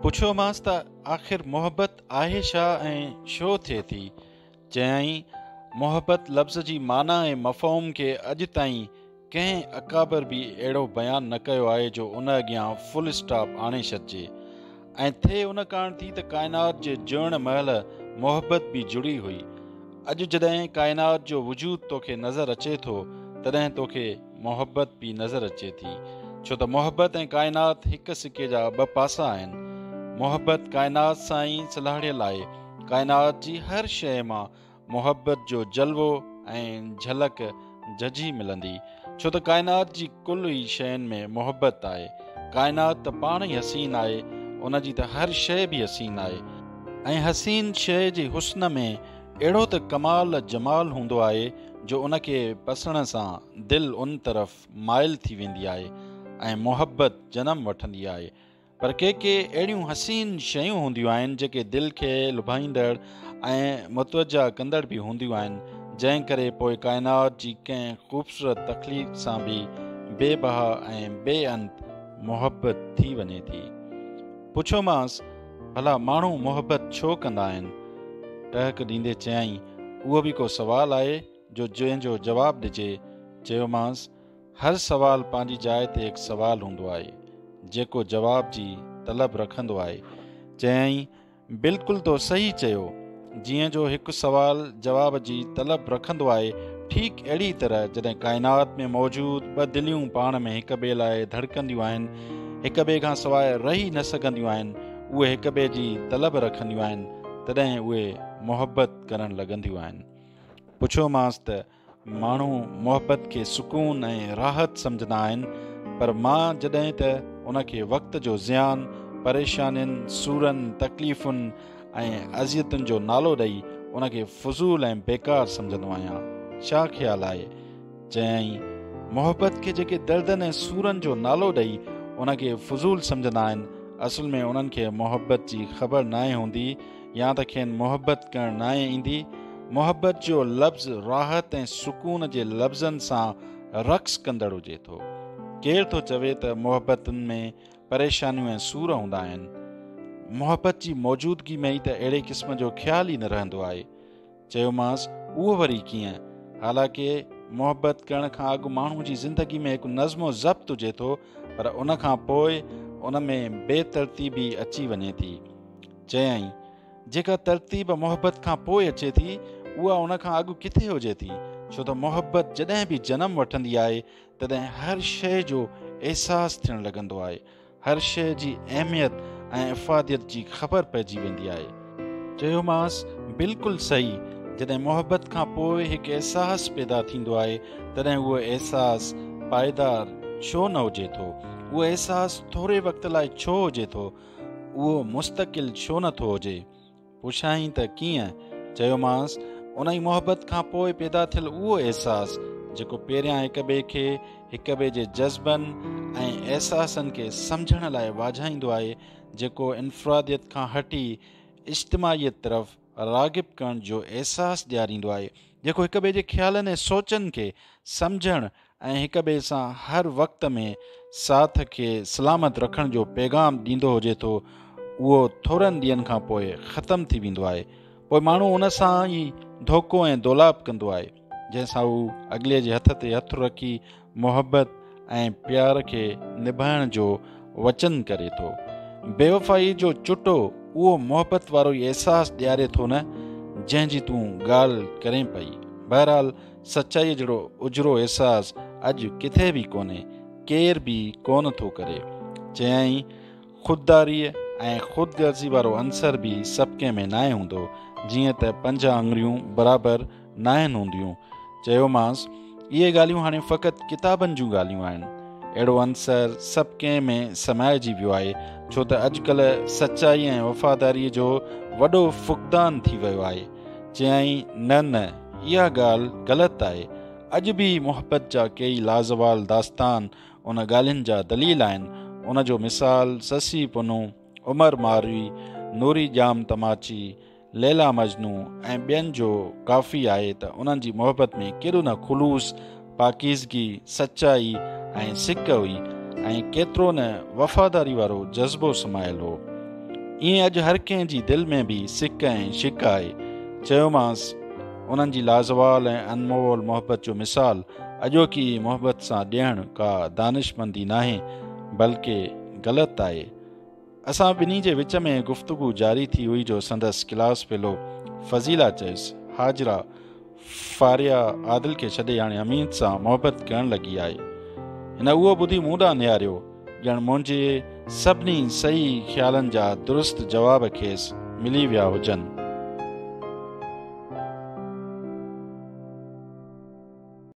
پڇيومانس ته آخر محبت آهي ڇا ۽ ڇو ٿئي ٿي؟ چيائين، محبت لفظ جي معنيٰ ۽ مفهوم کي اڄ تائين ڪنهن اڪابر به اهڙو بيان نه ڪيو آهي جو ان اڳيان فل اسٽاپ آڻي ڇڏجي ۽ ٿئي ان ڪاڻ ٿي ته ڪائنات جي جڙڻ مهل محبت به جڙي هئي. اڄ جڏهن ڪائنات جو وجود توکي نظر اچي ٿو تڏهن توکي محبت به نظر اچي ٿي، ڇو ته محبت ۽ ڪائنات هڪ سڪي جا ٻه پاسا آهن. محبت ڪائنات سان ئي سلهاڙيل آهي. ڪائنات جي هر شيء مان محبت جو جلوو ۽ جهلڪ ججهي ملندي، ڇو ته ڪائنات جي ڪل ئي شين ۾ محبت آهي. ڪائنات ته پاڻ ئي حسين آهي، ان جي ته هر شيء به حسين آهي. ۽ حسين شيء جي حسن ۾ اهڙو ته ڪمال جمال هوندو آهي جو ان کي پسڻ سان دل ان طرف مائل ٿي ويندي آهي ۽ محبت جنم وٺندي آهي. پر ڪي ڪي اهڙيون حسين شيون هونديون آهن جيڪي دل کي لڀائيندڙ ۽ متوجه ڪندڙ به هونديون آهن، جنهن ڪري پوء ڪائنات جي ڪنهن خوبصورت تخليق سان به بي بها ۽ بي انت محبت ٿي وڃي ٿي. پڇيومانس، ڀلا ماڻهو محبت ڇو ڪندا آهن؟ ٽهڪ ڏيندي چيائين، اهو به ڪو سوال آهي جو جنهن جو جواب ڏجي؟ چيومانس، هر سوال پنهنجي جاء تي هڪ سوال هوندو آهي، جيڪو جواب جي طلب رکندو آهي. چيائين، بلڪل تو صحيح چيو. جيئن جو هڪ سوال جواب جي طلب رکندو آهي، ٺيڪ اهڙي طرح جڏهن ڪائنات ۾ موجود ٻه دليون پاڻ ۾ هڪ ٻئي لاء ڌڙڪنديون آهن، هڪ ٻئي کان سواء رهي نه سگهنديون آهن، اهي هڪ ٻئي جي طلب رکنديون آهن، تڏهن اهي محبت ڪرڻ لڳنديون آهن. پڇيومانس ته ماڻهو محبت کي سڪون ۽ راحت سمجهندا آهن پر مان جڏهن ته ان کي وقت جو زيان، پريشانين، سورن، تڪليفن ۽ اذيتن جو نالو ڏئي ان کي فضول ۽ بيڪار سمجهندو آهيان. ڇا خيال آهي؟ چيائين، محبت کي جيڪي دردن ۽ سورن جو نالو ڏئي ان کي فضول سمجهندا آهن، اصل ۾ انهن کي محبت جي خبر ناهي هوندي يا ته کين محبت ڪرڻ ناهي ايندي. محبت جو لفظ راحت ۽ سڪون جي لفظن سان رقص ڪندڙ هجي ٿو. ڪير ٿو چوي ته محبتن ۾ پريشانيون ۽ سور هوندا آهن؟ محبت جي موجودگي ۾ ئي ته اهڙي قسم جو خيال ئي نه رهندو آهي. چيومانس، اهو وري ڪيئن؟ حالانڪه محبت ڪرڻ کان اڳ ماڻهو جي زندگي ۾ هڪ نظم و ضبط هجي ٿو پر ان کان پوء ان ۾ بي ترتيبي اچي وڃي ٿي. چيائين، جيڪا ترتيب محبت کان پوء اچي ٿي، اها ان کان اڳ ڪٿي هجي ٿي؟ ڇو ته محبت جڏهن به جنم وٺندي آهي، تڏهن هر شيء جو احساس ٿيڻ لڳندو آهي. هر شيء جي اهميت ۽ افاديت جي خبر پئجي ويندي آهي. چيومانس، بلڪل صحيح، جڏهن محبت کان پوء هڪ احساس پيدا ٿيندو آهي، تڏهن اهو احساس پائيدار ڇو نه هجي ٿو؟ اهو احساس ٿوري وقت لاء ڇو هجي ٿو؟ اهو مستقل ڇو نه ٿو هجي؟ پڇيائين ته ڪيئن؟ چيومانس، انهي محبت کان پوء پيدا ٿيل اهو احساس، جيڪو پهريان هڪ ٻئي کي هڪ ٻئي جي جذبن ۽ احساسن کي سمجهڻ لاء واجهائيندو آهي، جيڪو انفراديت کان هٽي اجتماعيت طرف راغب ڪرڻ جو احساس ڏياريندو آهي، جيڪو هڪ ٻئي جي خيالن ۽ سوچن کي سمجهڻ ۽ هڪ ٻئي سان هر وقت ۾ ساٿ کي سلامت رکڻ جو پيغام ڏيندو هجي ٿو، اهو ٿورن ڏينهن کان پوء ختم ٿي ويندو آهي. پوء ماڻهو ان سان ئي ڌوڪو ۽ دولاب ڪندو آهي، جنهن سان هو اڳلي جي هٿ تي هٿ رکي محبت ۽ پيار کي نڀائڻ جو وچن ڪري ٿو. بيوفائي جو چٽو اهو محبت وارو ئي احساس ڏياري ٿو نه، جنهن جي تون ڳالهه ڪرين پئي. بهرحال سچائيء جهڙو اجرو احساس اڄ ڪٿي به ڪونهي، ڪير به ڪونه ٿو ڪري. چيائين، خودداريء ۽ خود غرضي وارو عنصر به سڀ ڪنهن ۾ ناهي هوندو، جيئن ته پنج آڱريون برابر ناهن هونديون. چيومانس، اهي ڳالهيون هاڻي فقط ڪتابن جون ڳالهيون آهن. اهڙو عنصر سڀ ڪنهن ۾ سمائجي ويو آهي، ڇو ته اڄڪلهه سچائي ۽ وفاداريء جو وڏو فقدان ٿي ويو آهي. چيائين، نه نه، اها ڳالهه غلط آهي. اڄ به محبت جا ڪيئي لازوال داستان ان ڳالهين جا دليل آهن. ان جو مثال سسئي پنهون، عمر ماروي، نوري ڄام تماچي، ليليٰ مجنون ۽ ٻين جو ڪافي آهي ته انهن جي محبت ۾ ڪيڏو نه خلوص، پاڪيزگي، سچائي ۽ سڪ هئي ۽ ڪيترو نه وفاداري وارو جذبو سمايل هو. ائين اڄ هر ڪنهن جي دل ۾ به سڪ ۽ شڪ آهي. چيومانس، انهن جي لازوال ۽ انمول محبت جو مثال اڄوڪي محبت سان ڏيڻ ڪا دانشمندي ناهي، بلڪه غلط آهي. اسان ٻنهي جي وچ ۾ گفتگو جاري ٿي هئي جو سندس ڪلاس فيلو فضيلا چيس، حاجره! فاريا عادل کي ڇڏي هاڻي حميد سان محبت ڪرڻ لڳي آهي. هن اهو ٻڌي مون ڏانهن نهاريو، ڄڻ منهنجي سڀني صحيح خيالن جا درست جواب کيس ملي ويا هجن.